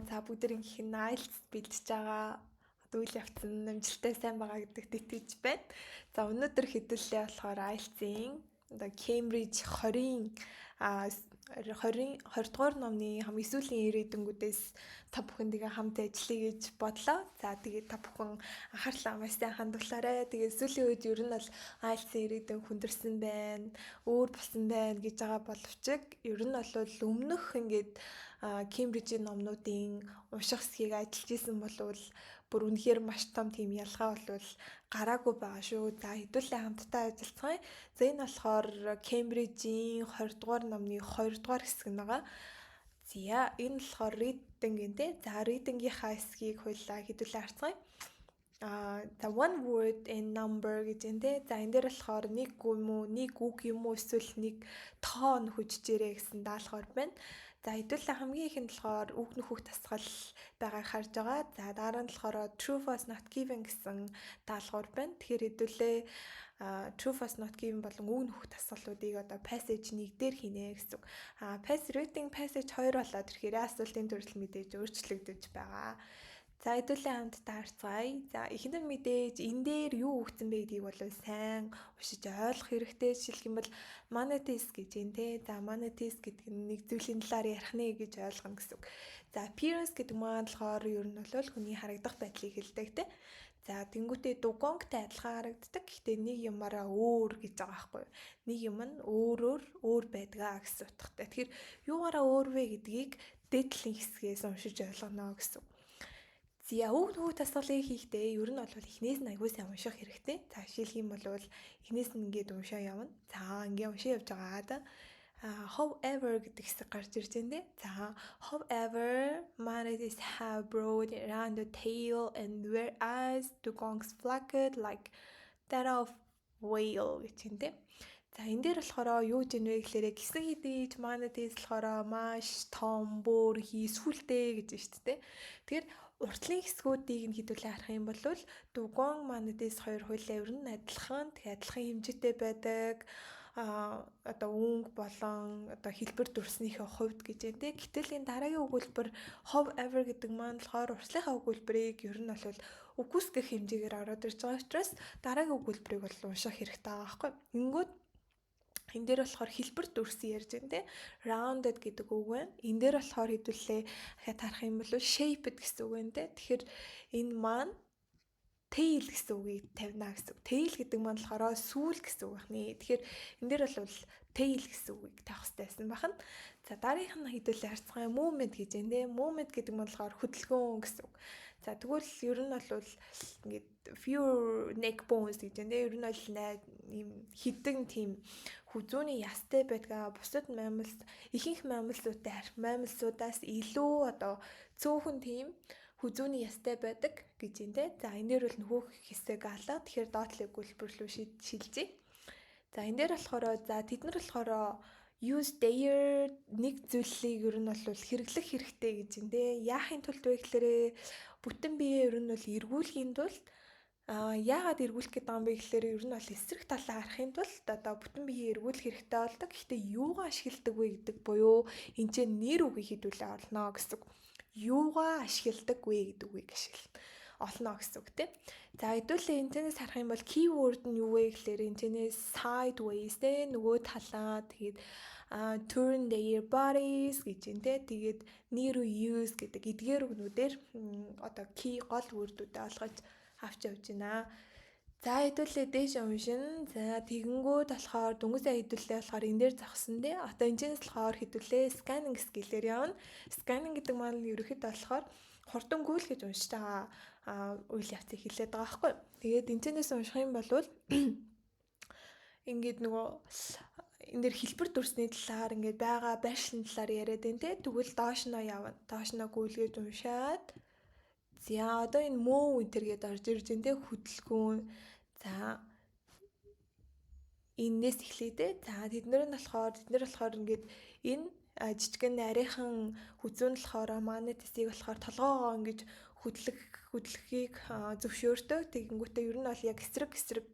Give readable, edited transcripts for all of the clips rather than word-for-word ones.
За, бүгд ингэх нь IELTS бэлдэж байгаа. Одоо үйл явц нь амжилттай сайн байгаа гэдэгт итгэж байна. За, өнөөдөр хэдүүлээ болохоор IELTS-ийн одоо Cambridge 20-ын 20 20 дугаар номны хамгийн сүүлийн reading-үүдээс та бүхэндээ хамт ажиллая гэж бодлоо. За, тэгээд та бүхэн анхаарлаа маш сайн хандуулаарай. Тэгээд сүүлийн үед ер нь бол IELTS-ийн reading хүндэрсэн байна, өөр болсон байна гэж байгаа боловч ер нь бол өмнөх ингээд Кембрижийн номнуудын унших хэсгийг ажиллаж исэн болвол бүр үнэхээр маш том тийм ялгаа бол гараагүй байгаа шүү. За, хэдүүлээ хамтдаа ажиллацгаая. За, энэ болохоор Кембрижийн 20 дугаар номны 2 дугаар хэсэг нь байгаа. За, энэ болохоор reading гэнэ те. За, reading-ийнхаа хэсгийг хоёлаа хэдүүлээ харцгаая. За, one word and number гэж юм те. За, энэ дээр болохоор нэг юм уу, нэг үг юм уу, эсвэл нэг тоо нөхөжжээрэй гэсэн даалгавар байна. За, хэдүүлээ хамгийн ихэнд болохоор үг нөхөх дасгал байгааг харж байгаа. За, дараа нь болохоор true, false, not given гэсэн даалгавар байна. Тэгэхээр хэдүүлээ true, false, not given болон үг нөхөх дасгалуудыг одоо passage 1 дээр хийнэ гэсэн үг. Pass reading passage 2 болоод ирэхээр асуултын төрөл мэдээж өөрчлөгдөж байгаа. За, хэдүүлээ хамтдаа харцгаая. За, эхэнд нь мэдээж энэ дээр юу өгсөн бэ гэдгийг бол сайн уншиж ойлгох хэрэгтэй. Жишээлх юм бол manatees гэж юм те. За, manatees гэдэг нь нэг зүйлийн талаар ярих нэ гэж ойлгоно гэсэн үг. За, appearance гэдэг маань болохоор ер нь бол хүний харагдах байдлыг хэлдэг те. За, тэнгуүтээ dugong-тай адилхан харагддаг. Гэхдээ нэг юмараа өөр гэж байгаа байхгүй юу? Нэг юм нь өөрөөр өөр байдгаа гэсэн утгатай. Тэгэхээр юугаараа өөр вэ гэдгийг дээд талын хэсгээс уншиж ойлгоно гэсэн үг. За, үг нөхөх дасгалыг хийхдээ ер нь бол эхнээс нь аягүй сайн унших хэрэгтэй. За, жишээлх юм бол эхнээс нь ингээд уншаа явна. За, ингээ уншаа явж байгаад however гэдэг хэсэг гарч ирж байна те. За, however, manatees have broad rounded tail and whereas dugongs flaccid like that of whale гэж байна те. За, энэ дээр болохоор юу гэж вэ гэхээр гисэн хэдий ч manatees болохоор маш том, бөөр хийсвүлтэй гэж байна шүү дээ. Тэгэхээр уртлын хэсгүүдийг нь хэдүүлээ харах юм бол dugong, manatees хоёр хоёулаа ер нь адилхан, тэгээ адилхан хэмжээтэй байдаг одоо өнгө болон одоо хэлбэр дүрснийхээ хувьд гэж байна те. Гэтэл энэ дараагийн өгүүлбэр however гэдэг маань болохоор уртлынхаа өгүүлбэрийг ер нь бол үгүйсгэх хэмжээгээр ороод ирж байгаа учраас дараагийн өгүүлбэрийг бол унших хэрэгтэй байгаа байхгүй. Ингэнгүүт энэ дээр болохоор хэлбэр дүрс ярьж байна те. Rounded гэдэг үг байна. Энэ дээр болохоор хэдүүлээ дахиад харах юм бол shaped гэсэн үг байна те. Тэгэхээр энэ маань tail гэсэн үгийг тавина гэсэн үг. Tail гэдэг маань болохоор сүүл гэсэн үг байна. Тэгэхээр энэ дээр бол tail гэсэн үгийг тавих хэрэгтэй байсан байна. За, дараагийнх нь хэдүүлээ харцгаая, movement гэж байна те. Movement гэдэг нь болохоор хөдөлгөөн гэсэн үг. За, тэгвэл ер нь бол ингээд fewer neck bones гэж байна те. Ер нь бол ийм хэдэн тийм хүзүүний ястай байдгаа, бусад mammals, ихэнх mammals-уудтай mammals-уудаас илүү одоо цөөхөн тийм хүзүүний ястай байдаг гэж юм те. За, энэ дээр бол нөхөх хэсэг алга. Тэгэхээр доод талын өгүүлбэр рүү шилжье. За, энэ дээр болохоор за тэд нар болохоор use their нэг зүйлийг ер нь бол хэрэглэх хэрэгтэй гэж юм те. Яахын тулд вэ гэхээр бүтэн бие ер нь бол эргүүлэхийн тулд. Яагаад эргүүлэх гээд байгаа юм бэ гэхээр ер нь бол эсрэг талаа харахын тулд одоо бүтэн биеийг эргүүлэх хэрэгтэй болдог. Гэхдээ юугаа ашигладаг вэ гэдэг буюу энэ ч нэр үгийг хэдүүлээ олно гэсэн үг. Юугаа ашигладаг вэ гэдэг үгийг ашиглана олно гэсэн үг тийм. За, хэдүүлээ энэчнээс харах юм бол keyword нь юу вэ гэхээр энэчнээс sideways те, нөгөө талаа, тэгээд turn their bodies гэж юм те. Тэгээд near use гэдэг эдгээр үгнүүдээр одоо key гол word-үүдээ олгож авч явж байна. За, хэдүүлээ дээш уншин. За, тэгэнгүүт болохоор дөнгөж сая хэдүүлээ болохоор энэ дээр зогсон тий. Одоо энэчнээс болохоор хэдүүлээ scanning skill-ээр явна. Scanning гэдэг маань ерөнхийдөө болохоор хурдан гүйлгэж уншиж байгаа үйл явцыг хэлээд байгаа байхгүй. Тэгээд энэчнээс унших юм бол ингээд нөгөө энэ дэр хэлбэр дүрсний талаар, ингээд байгаа байршлын талаар яриад байна те. Тэгвэл доош нь явна. Доош нь гүйлгэж уншаад, за, одоо энэ move энэ гээд орж ирж байна те, хөдөлгөөн. За, энээс эхлэе те. За, тэд нар болохоор ингээд энэ жижигэн нарийнхан хүзүүн болохоор manatees-ийг болохоор толгоогоо ингэж хөдлөх хөдлөхийг зөвшөөрдөг. Тэгэнгүүтээ ер нь бол яг эсрэг эсрэг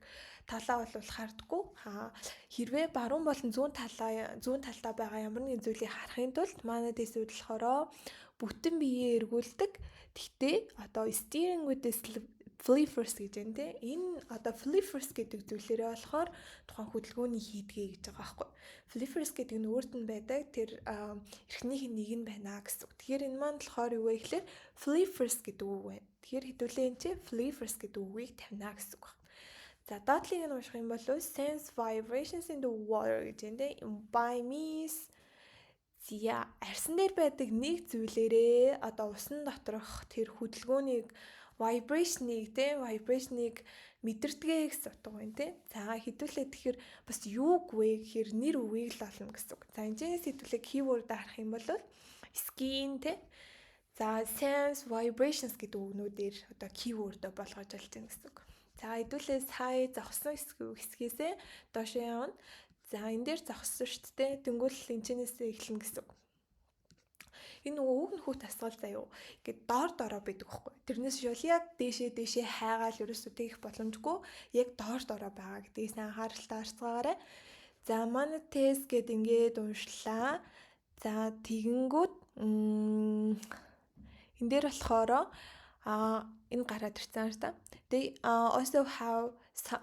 талаа бол хардггүй. Хэрвээ баруун болон зүүн талаа зүүн талдаа байгаа ямар нэгэн зүйлийг харахын тулд manatees-үүд болохоор бүтэн биеэ эргүүлдэг. Гэхдээ одоо steering with the flippers гэж байна те. Энэ одоо flippers гэдэг зүйлээрээ болохоор тухайн хөдөлгөөний хийдгээ гэж байгаа байхгүй. Flippers гэдэг нь өөрт нь байдаг тэр эрхнийх нь нэг нь байна гэсэн үг. Тэгэхээр энэ маань болохоор юу вэ гэхээр flippers гэдэг үг байна. Тэгэхээр хэдүүлээ энэ чи flippers гэдэг үгийг тавина гэсэн үг байна. За, доотлыг нь унших юм бол sense vibrations in the water гэж байна те. By means. За, арьсан дээр байдаг нэг зүйлээрээ одоо усан доторх тэр хөдөлгөөнийг, vibration-ыг те, vibration-ыг мэдэрдэгэ гэсэн утга байна те. За, хэдүүлээ тэгэхээр бас юуг вэ гэхээр нэр үгийг л олно гэсэн үг. За, энэчнээс хэдүүлээ keyword харах юм бол skin те. За, sense vibrations гэдэг үгнүүдээр одоо keyword болгож болж байна гэсэн үг. За, хэдүүлээ сая зогсон хэсгээсээ доошоо явна. За, энэ дээр зогссон шүү дээ. Тэнгүүл энэчнээсээ эхэлнэ гэсэн үг. Энэ нөгөө үг нөхөх тасгал заяо. Ингээд доор доороо байдаг байхгүй. Тэрнээс шул яг дээшээ дээшээ хайгаал ерөөсөө тэгэх боломжгүй. Яг доор доороо байгаа гэдгийг сайн анхааралтай харцгаагаарай. За, manatees гэд ингээд уншлаа. За, тэгэнгүүт энэ дээр болохоор энэ гараад ирсэн юм та. They also have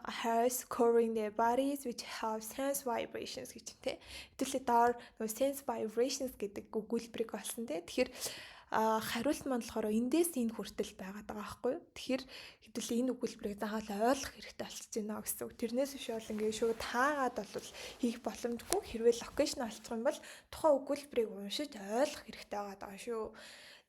hairs covering their bodies, which have sense vibrations гэж тийм. Хэвлээ доор нөгөө sense vibrations гэдэг өгүүлбэрийг олсон тийм. Тэгэхээр хариулт маань болохоор эндээс энэ хүртэл байгаад байгаа байхгүй юу. Тэгэхээр хэдүүлээ энэ өгүүлбэрийг заавал ойлгох хэрэгтэй болчихж байна гэсэн үг. Тэрнээс биш бол ингээд шууд таагаад бол хийх боломжгүй. Хэрвээ location олчих юм бол тухайн өгүүлбэрийг уншиж ойлгох хэрэгтэй байгаа даа шүү.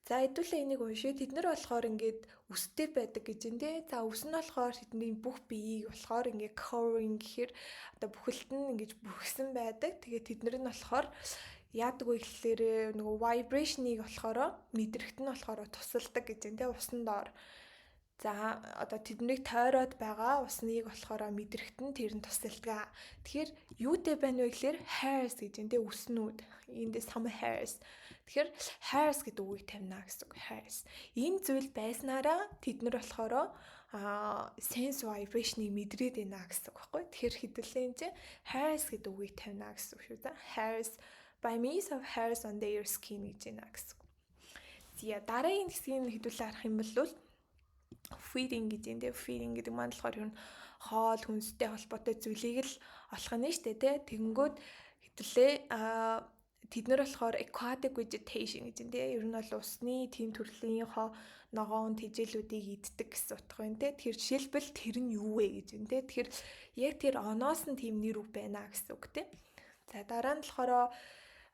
За, хэдүүлээ энийг уншия. Тэд нар болохоор ингээд үстэй байдаг гэж юм те. За, үс нь болохоор тэдний бүх биеийг болохоор ингээд covering гэхээр одоо бүхэлд нь ингэж бүрхсэн байдаг. Тэгээд тэд нар нь болохоор яадаг вэ гэхлээр нөгөө vibration-ыг болохоор мэдрэхт нь болохоор тусалдаг гэж юм те, усан доор. За, одоо тэднийг тойроод байгаа усныг болохоор мэдрэхт нь тэр нь тусалдаг. Тэгэхээр юутай байна вэ гэхлээр hairs гэж юм те, үснүүд. Энд some hairs. Тэгэхээр hairs гэдэг үгийг тавина гэсэн үг. Hairs. Энэ зүйл байснараа тэд нар болохоор sense vibration-ыг мэдрээд байна гэсэн үг байхгүй. Тэгэхээр хэдүүлээ энэ чинь hairs гэдэг үгийг тавина гэсэн үг шүү. За, hairs, by means of hairs on their skin гэж байна гэсэн үг. За, дараагийн хэсгийг хэдүүлээ харах юм бол feeding гэж юм те. Feeding гэдэг маань болохоор ер нь хоол хүнстэй холбоотой зүйлийг л олох нь шүү дээ те. Тэгэнгүүт хэдүүлээ тэд нар болохоор aquatic vegetation гэж юм те. Ер нь бол усны тийм төрлийн ногоон тэжээлүүдийг иддэг гэсэн утга байна те. Тэгэхээр жишээлбэл тэр нь юу вэ гэж юм те. Тэгэхээр яг тэр оноос нь тийм нэр үг байна гэсэн үг те. За, дараа нь болохоор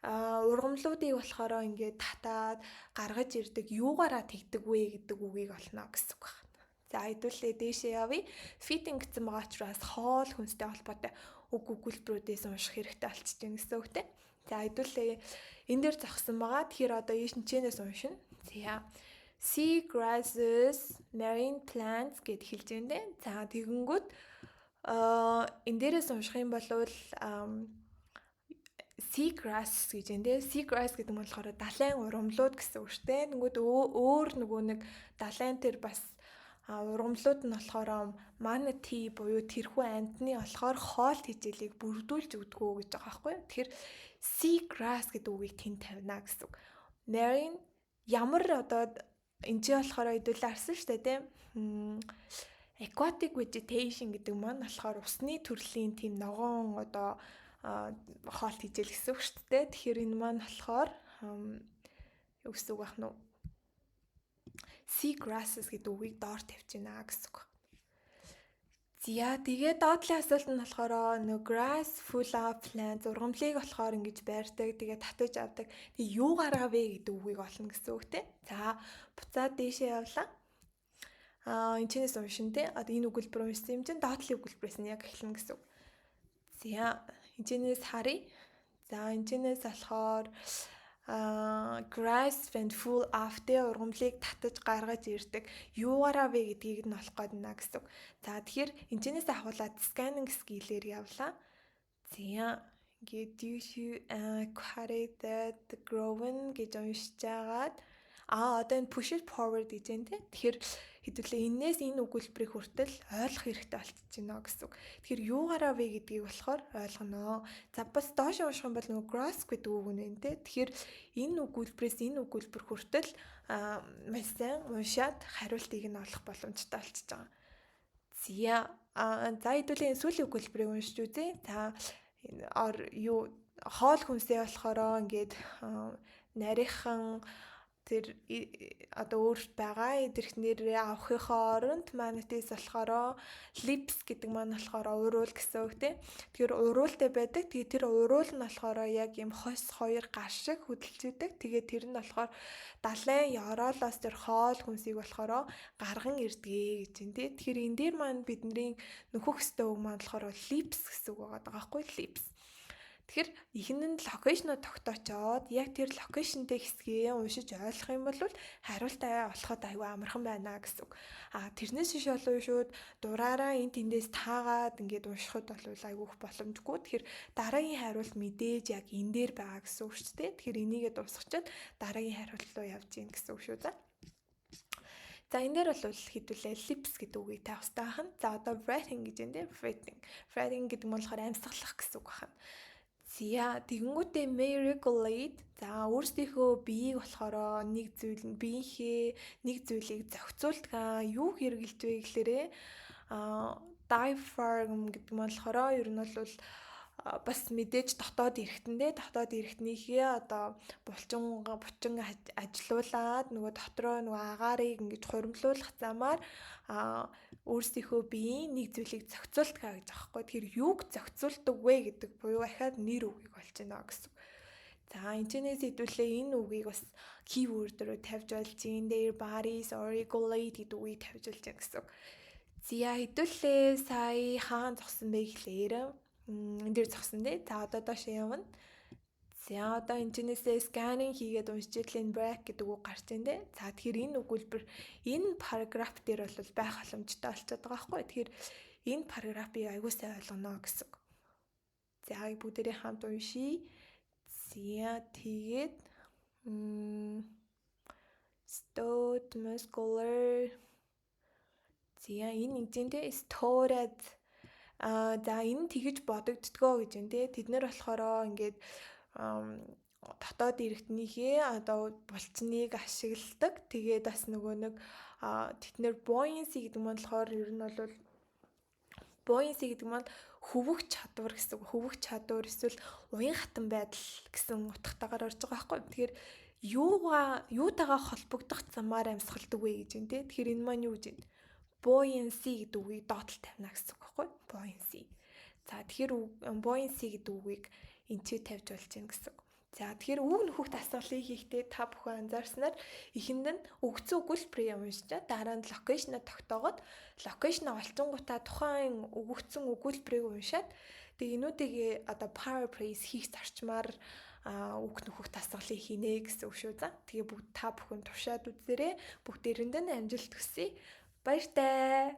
ургамлуудыг болохоор ингээд татаад гаргаж ирдэг, юугаараа тэгдэг вэ гэдэг үгийг олно гэсэн үг байна. За, хэдүүлээ дээшээ явъя. Feeding гэсэн байгаа учраас хоол хүнстэй холбоотой үг өгүүлбэрүүдээс унших хэрэгтэй болчихж байна гэсэн үг те. За, хэдүүлээ энэ дээр зогсон байгаа. Тэгэхээр одоо ийш нчэнээс уншина. За, sea grasses, marine plants гэд хэлж байна те. За, тэгэнгүүт энэ дээрээс унших юм бол sea grass гэж байна те. Sea grass гэдэг нь болохоор далайн ургамлууд гэсэн үг шүү дээ. Тэнгүүд өөр нөгөө нэг далайн тэр бас ургамлууд нь болохоор manatee буюу тэрхүү амьтны болохоор хоол тэжээлийг бүрдүүлж өгдөгөө гэж байгаа байхгүй юу. Тэгэхээр sea grass гэдэг үгийг тэнд тавина гэсэн үг. Marine ямар одоо энэ чи болохоор хэдүүлээ харсан шүү дээ тийм. Aquatic vegetation гэдэг маань болохоор усны төрлийн тийм ногоон одоо хоол тэжээл гэсэн үг шүү дээ. Тэгэхээр энэ маань болохоор юу гэсэн үг байх нь вэ? Sea grasses гэдэг үгийг доор тавьж байна гэсэн үг. За, тэгээд доотлын асуулт нь болохоор нөө grass full of plants, ургамлыг болохоор ингэж байрдаг, тэгээд татаж авдаг. Тэг юу гаргав вэ гэдэг үгийг олно гэсэн үг те. За, буцаад дээшээ явлаа. Энэ чинээс уншин те. Одоо энэ өгүүлбэр уншсан юм чинь доотлын өгүүлбэрээс нь яг эхэлнэ гэсэн үг. За, энэ чинээс харъя. За, энэ чинээс болохоор grass and full of тэ, ургамлыг татаж гаргаж ирдэг. Юугаараа вэ гэдгийг нь олох гээд байна гэсэн үг. За, тэгэхээр энэчнээс ахуулаад scanning skill-ээр явлаа. За, ингээд due to aquatic that growing гэж уншиж агаад Аа, одоо энэ push it forward гэж байна те. Тэгэхээр хэдүүлээ энээс энэ өгүүлбэрийг хүртэл ойлгох хэрэгтэй болчихж байна гэсэн үг. Тэгэхээр юугаараа вэ гэдгийг болохоор ойлгоно. За, бас доош унших юм бол нөгөө gross гэдэг үг нь байна те. Тэгэхээр энэ өгүүлбэрээс энэ өгүүлбэр хүртэл маш сайн уншаад хариултыг нь олох боломжтой болчихж байгаа. За за хэдүүлээ энэ сүүлийн өгүүлбэрийг уншиж үзье. За, юу хоол хүнсээ болохоор ингээд нарийнхан тэр одоо өөрт байгаа эдэрхнэрээ авахынхаа оронд manatees болохоор lips гэдэг маань болохоор уруул гэсэн үг тийм. Тэгэхээр уруултай байдаг. Тэгээ тэр уруул нь болохоор яг юм хос хоёр гар шиг хөдөлж идэг. Тэгээ тэр нь болохоор далайн ёроолоос тэр хоол хүнсийг болохоор гарган ирдэг гэж байна тийм. Тэгэхээр энэ дээр маань бидний нөхөх ёстой үг маань болохоор lips гэсэн үг байгаа байхгүй, lips. Тэгэхээр эхэнд нь location оо тогтоочоод яг тэр location тэй хэсгээ уншиж ойлгох юм бол хариултаа олоход аюу амархан байна гэсэн үг. А тэрнээс биш болов шууд дураараа энэ тэндээс таагаад ингээд уншихад бол аюу их боломжгүй. Тэгэхээр дараагийн хариулт мэдээж яг энэ дээр байгаа гэсэн үг шүү дээ. Тэгэхээр энийгээ дуусгачаад дараагийн хариулт руу явж гин гэсэн үг шүү, за. За, энэ дээр бол хэдүүлээ lips гэдэг үгийг тавих хэрэгтэй байна. За, одоо breathing гэж байна те, breathing. Breathing гэдэг нь болохоор амьсгалах гэсэн үг байна. За, тэгэнгүүтээ may regulate, за, өөрсдийнхөө биеийг болохоор нэг зүйл, биеийнхээ нэг зүйлийг зохицуулдаг. Юу хэрэглэж вэ гэхлээрээ diaphragm гэдэг нь болохоор ер нь бол бас мэдээж дотоод эргэтэндээ, дотоод эргэтнийхээ одоо булчин ажилуулад нөгөө дотроо нөгөө агаарыг ингэж хуримтлуулах замаар өөрсдийнхөө биеийн нэг зүйлийг зохицуулдаг гэж байгаа байхгүй. Тэгэхээр юуг зохицуулдаг вэ гэдэг буюу ахаад нэр үгийг олж байна гэсэн. За, энэчнээс хэдүүлээ энэ үгийг бас keyword руу тавьж болж байна. Their bodies or regulate гэдэг үгийг тавьж болж байна гэсэн. За, хэдүүлээ сая хаан зогсон бэ гэхлээр энэ дээр зогсон тий. За, одоо доош явна. За, одоо энэчнээсээ scanning хийгээд уншиж ийн break гэдэг үг гарч ийн тий. За, тэгэхээр энэ өгүүлбэр энэ параграф дээр бол байх боломжтой болчиход байгаа байхгүй. Тэгэхээр энэ параграфыг аягүй сайн ойлгоно гэсэн. За, бүгдээрээ хамт уншийе. За, тэгээд stout muscular. За, энэ нэгэн stored. А за, энэ тэгэж бодогддгоо гэж байна те. Тэд нэр болохоор ингээд дотоод эргэтнийхээ одоо булчныг ашигладаг. Тэгээд бас нөгөө нэг тэд нэр buoyancy гэдэг нь болохоор ер нь бол buoyancy гэдэг маань хөвөх чадвар гэсэн. Хөвөх чадвар эсвэл уян хатан байдал гэсэн утгатайгаар орж байгаа байхгүй. Тэгэхээр юугаа юутайгаа холбогдох замаар амьсгалдаг вэ гэж байна те. Тэгэхээр энэ маань юу гэж байна? Buoyancy гэдэг үгийг доотлол тавина гэсэн үг байхгүй. Buoyancy. За, тэгэхээр buoyancy гэдэг үгийг энэ ч тавьж болж байна гэсэн үг. За, тэгэхээр үг нөхөх дасгалыг хийхдээ та бүхэн анзаарснаар эхэнд нь өгсөн өгүүлбэрийг уншичаад, дараа нь location оо тогтоогоод, location оо олчингуудаа тухайн өгөгдсөн өгүүлбэрийг уншаад, тэгээ энүүдийг одоо paraphrase хийх зарчмаар үг нөхөх дасгалыг хийнэ гэсэн үг шүү. За, тэгээ бүгд та бүхэн туршаад үзээрэй. Бүгдээрэнд нь амжилт хүсье. Баяртай.